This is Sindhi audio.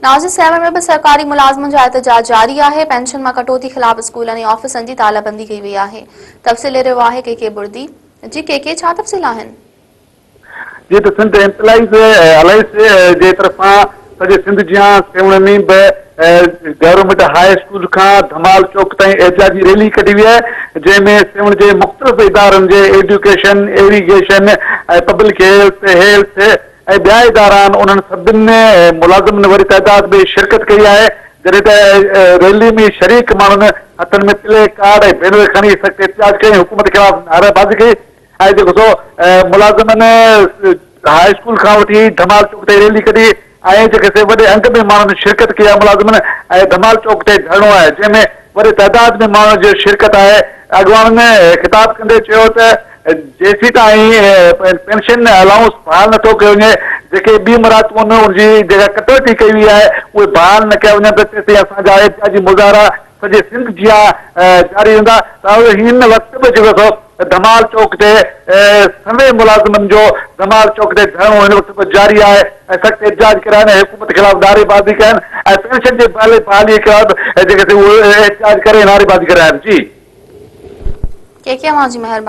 ناظر سيوهڻ ۾ به سرڪاري ملازمن جا احتجاج جاري آهي، پينشن مان ڪٽوتي خلاف اسڪولن ۽ آفيسن جي تالا بندي ڪئي وئي آهي. تفصيل ڏئي رهيو آهي ڪي ڪي بڙدي. جي ڪي ڪي ڇا تفصيل آهن؟ جي ته سنڌ ايمپلائيز الائنس جي طرفان سڄي سنڌ جيان سيوهڻ ۾ به گورنمينٽ هاء اسڪول کان ڌمال چوڪ تائين احتجاجي ريلي ڪڍي وئي آهي جنهن ۾ سيوهڻ جي مختلف ادارن جي education, irrigation ۽ public health, health ۽ ٻيا ادارا آهن انهن سڀني ملازمن وڏي تعداد ۾ شرڪت ڪئي آهي جڏهن ته ريلي ۾ شريڪ ماڻهن هٿن ۾ پلي ڪارڊ ۽ بينر کڻي سخت احتجاج ڪئي ۽ حڪومت خلاف نعريبازي ڪئي ۽ جيڪو سو ملازمن هاء اسڪول کان وٺي ڌمال چوڪ تائين ريلي ڪڍي ۽ جيڪي سي وڏي انگ ۾ ماڻهن شرڪت ڪئي آهي ملازمن ۽ ڌمال چوڪ تي ڌرڻو آهي جنهن ۾ وڏي تعداد ۾ ماڻهن جي شرڪت آهي اڳواڻن خطاب ڪندي چيو ته جيسيتائين پينشن الائونس بحال نه ٿو ڪيو وڃي، جيڪي ٻي مراعتون آهن ان جي جيڪا ڪٽوتي ڪئي وئي آهي اهي بحال نه ڪيا وڃن ته تيسين اسان جا احتجاجي مظاهرا سڄي سنڌ جيان جاري رهندا ته هن وقت به جيڪو سو ڌمال چوڪ تي سوين ملازمن جو ڌمال چوڪ تي ڌرڻو هن وقت به جاري آهي ۽ سخت احتجاج ڪري رهيا آهن ۽ حڪومت خلاف نعريبازي ڪيا آهن ۽ پينشن جي بحالي خلاف جيڪي سي اهي احتجاج ڪري نعريبازي ڪري رهيا آهن جي. ڪي ڪي اوهان جي مهرباني.